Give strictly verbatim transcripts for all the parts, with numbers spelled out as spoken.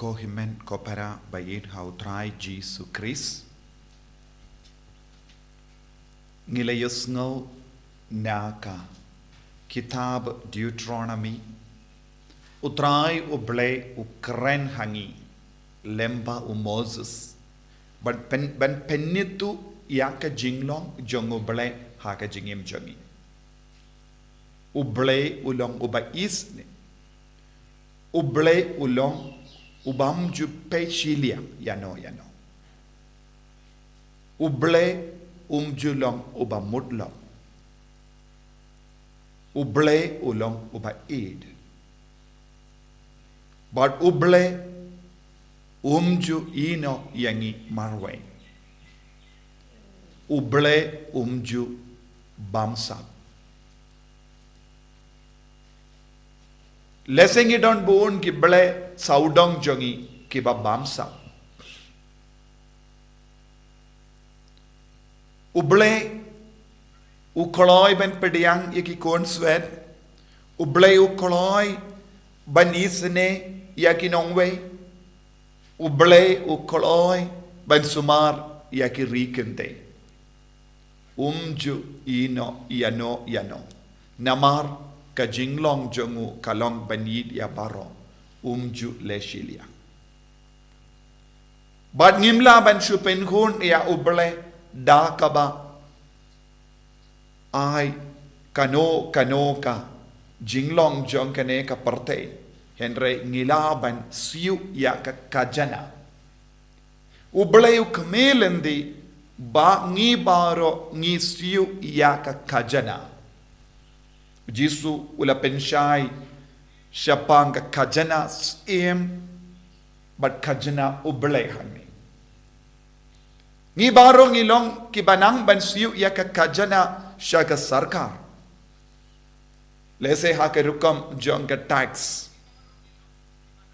Ko hynmen ko para ba ïeit ha U Trai Jisu Khrist. Ngi la ïohsngew na ka kitab Deuteronomy, U Trai U Blei u kren ha ngi lem bad u Moses ban pyn, ban pynithuh ïa ka jinglong jong U Blei ha ka jingim jong ngi. U Blei u long uba isynei. U Blei u long u bym ju peit shiliang ïano ïano. U Blei um ju long uba mutlop. U Blei u long uba ïeit. Bad U Blei um ju ïehnoh ïa ngi marwei. U Blei um ju bamsap. Lehse ngi don bun ki blei sawdong jong ngi kiba bamsap. U Blei u kloi ban pdiang ïa ki khunswet. U Blei u kloi ban isynei ïa ki nongwei. U Blei u kloi ban sumar ïa ki ri kynthei. Um ju ïehnoh ïano ïano. Namar ka jinglong jong u ka long ban ïeit ïa baroh. Um ju leh shiliang. Bad ngim lah ban shu pynkhun ïa U Blei da kaba ai kano kano ka jinglong jong kane ka pyrthei. Hynrei ngi lah ban siew ïa ka khajana. U Blei u khmih lynti ba ngi baroh ngi siew ïa ka khajana. U Jisu u la pynshai shaphang ka khajana syiem bad khajana U Blei hangne. Ngi baroh ngi long kiba nang ban siew ïa ka khajana sha ka sorkar. Lehse ha ka rukom jong ka tax.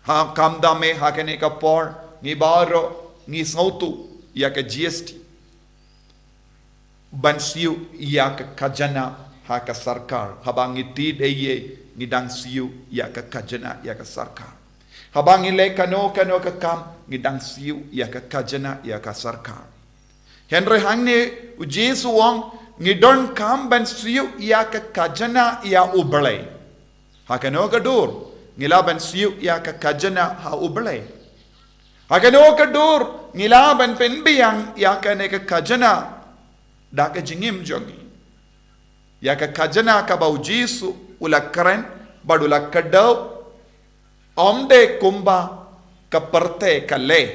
Ha khamtam eh ha kane ka por ngi baroh ngi sngewthuh ïa ka G S T. Ban siew ïa ka khajana ha ka sorkar. Haba ngi thied ei ei ngi dang siew ïa ka khajana ïa ka sorkar. Haba ngi leh kano kano ka kam ngi dang siew ïa ka khajana ïa ka sorkar. Hynrei hangne u Jisu u ong ngi donkam ban siew ïa ka khajana ïa U Blei. Ha kano ka dur ngi lah ban siew ïa ka khajana ha U Blei. Ha kano ka dur ngi lah ban pynbiang ïa kane ka khajana da ka jingim jong ngi. Ïa ka khajana kaba u Jisu u la kren bad u la kdew. Ym dei kumba ka pyrthei ka leh.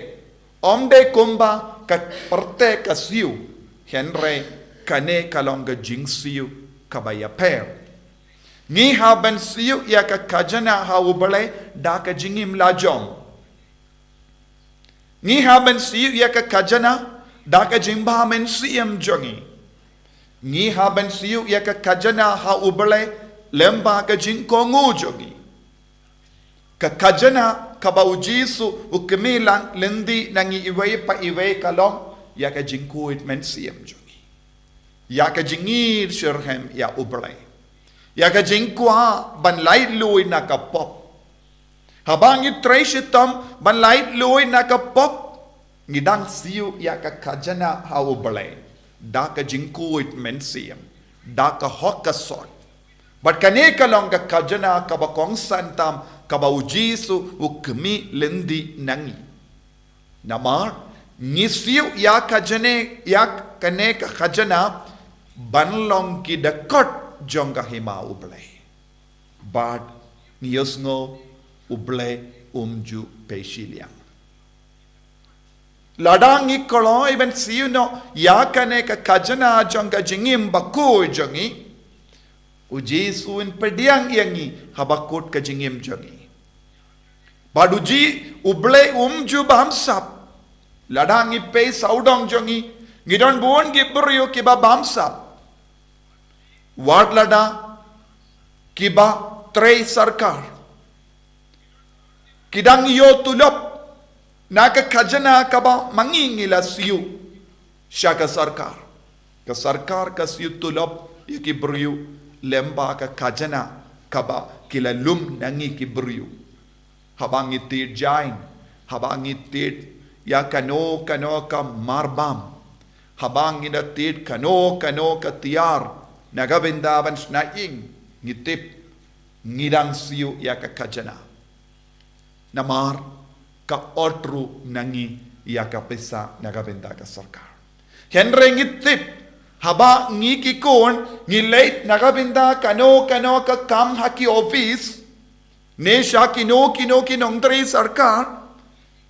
Ym dei kumba ka pyrthei ka siew. Hynrei kane ka long ka jingsiew kaba ïapher. Ngi hap ban siew ïa ka khajana ha U Blei da ka jingim la jong. Ngi hap ban siew ïa ka khajana da ka jingbha mynsiem jong ngi. Ngi hap ban siew ïa ka khajana ha U Blei lem bad ka jingkohnguh jong ngi. Ka khajana kaba u Jisu u khmih lang lynti na ngi iwei pa iwei ka long ïa ka jingkhuid mynsiem jong ngi. Ïa ka jingïeit shitrhem ïa U Blei. Ïa ka jingkwah ban laitluid na ka pop. Haba ngi trei shitom ban laitluid na ka pop, ngi dang siew ïa ka khajana ha U Blei da ka jingkhuid mynsiem, da ka hok ka sot. Bad kane ka long ka khajana kaba kongsan tam kaba u Jisu u khmih lynti na ngi. Namar ngi siew ïa ka jane, ïa kane ka khajana ban long ki dkhot jong ka hima U Blei. Bad ngi ïohsngew U Blei um ju peit shiliang. Lada ngi kloi ban siew noh ïa kane ka khajana jong ka jingim bakhuid jong ngi, u Jisu un pdiang ïa ngi ha bakut ka jingim jong ngi. Bad u Ji, U Blei um ju bamsap. Lada ngi peit sawdong jong ngi, ngi don bun ki briew kiba bamsap. Wat lada kiba trei sorkar. Ki dang ïoh tulop na ka khajana kaba ma ngi ngi la siew sha ka sorkar. Ka sorkar ka siew tulop ïa ki briew lem bad ka khajana kaba ki la lum na ngi ki briew. Haba ngi thied jain, Haba ngi tied ïa kano kano ka marbam, haba ngi da tied kano kano ka tiar na ka bynta ban shna ïing, ngi tip ngi dang siew ïa ka khajana. Namar ka ot ruh na ngi ïa ka pisa na ka bynta ka sorkar. Hynrei ngi tip, haba ngi ki khun ngi leit na ka bynta kano kano ka kam ha ki office, ne sha kino kino ki nongtrei sorkar,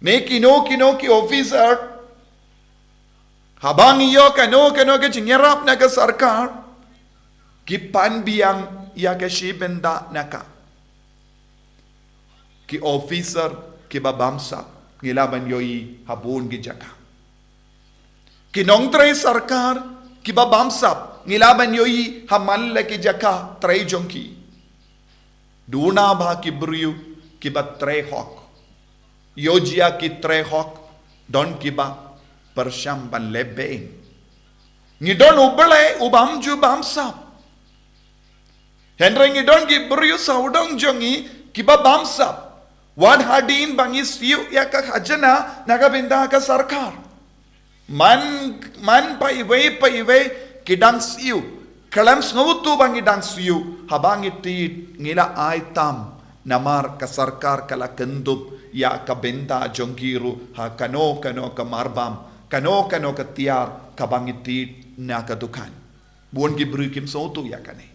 ne kino kino ki officer, haba ngi ïoh kano kano ka jingïarap na ka sorkar, ki pan biang ïa ka shi bynta na ka. Ki officer kiba bamsap ngi lah ban ïohi ha bun ki jaka. Ki nongtrei sorkar kiba bamsap ngi lah ban ïohi ha man la ki jaka trei jong ki. Duna ba ki briew kiba trei hok. Ïoh jia ki trei hok, don kiba pyrshang ban leh beiñ. Ngi don U Blei u bym ju bamsap. Hynrei ngi don ki briew sawdong jong ngi kiba bamsap. Wat hadien ba ngi siew ïa ka khajana na ka bynta ka sorkar, man, man pa iwei pa iwei ki dang siew. Khlem sngewthuh ba ngi dang siew, haba ngi tied ngi la ai tam. Namar ka sorkar ka la kyndup ïa ka bynta jong ki ruh ha kano kano ka marbam, kano kano ka tiar kaba ngi tied na ka dukan. Bun ki briew kim sngewthuh ïa kane.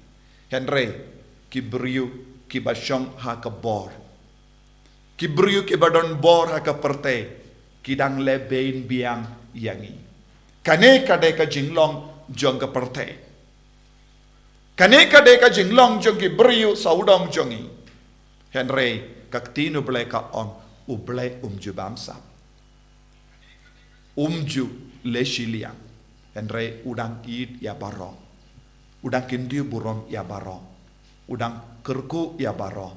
Hynrei ki briew kiba shong ha ka bor, ki briew kiba don bor ha ka pyrthei, ki dang leh beiñ biang ïa ngi. Kane ka dei ka jinglong jong ka pyrthei. Kane ka dei ka jinglong jong ki briew sawdong jong ngi. Hynrei ka ktien U Blei ka ong, U Blei um ju bamsap. Um ju leh shiliang. Hynrei u dang ïeit ïa baroh. U dang kyntiew burom ïa baroh. U dang kyrkhu ïa baroh.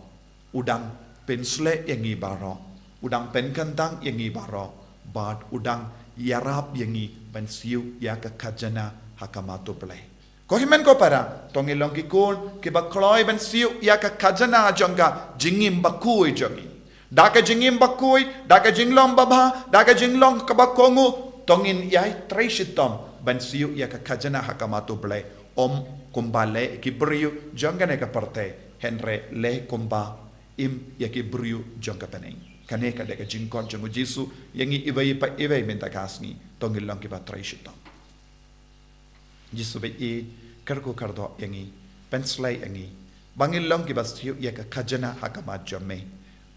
U dang pynshlei ïa ngi baroh. U dang pynkyntang ïa ngi baroh. Bad u dang ïarap ïa ngi ban siew ïa ka khajana ha khmat U Blei. Ko hynmen ko para, to ngin long ki khun kiba kloi ban siew ïa ka khajana jong ka jingim bakhuid jong ngi. Da ka jingim bakhuid, da ka jinglong babha, da ka jinglong kaba kohnguh, to ngin ïai trei shitom ban siew ïa ka khajana ha khmat U Blei. Ym kumba leh ki briew jong kane ka pyrthei, hynrei leh kumba im ïa ki briew jong ka bneng. Kane ka dei ka jingkhot jong U Jisu ïa ngi iwei pa iwei mynta ka sngi, to ngin long kiba trei shitom. Jisu ba ïeit, kyrkhu kyrdoh ïa ngi, pynshlei ïa ngi ba ngin long kiba siew ïa ka khajana ha khmat jong me,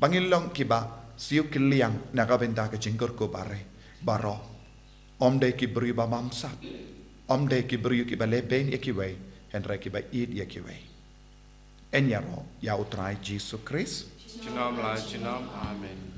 ba ngin long kiba siew kylliang na ka bynta ka jingkyrkhu baroh. Ym dei ki briew ba bamsap, ym dei ki briew kiba leh beiñ ïa kiwei, hynrei kiba ïeit ïa kiwei. Yn ïaroh ïa U Trai Jisu Khrist. Junom la junom. Amen.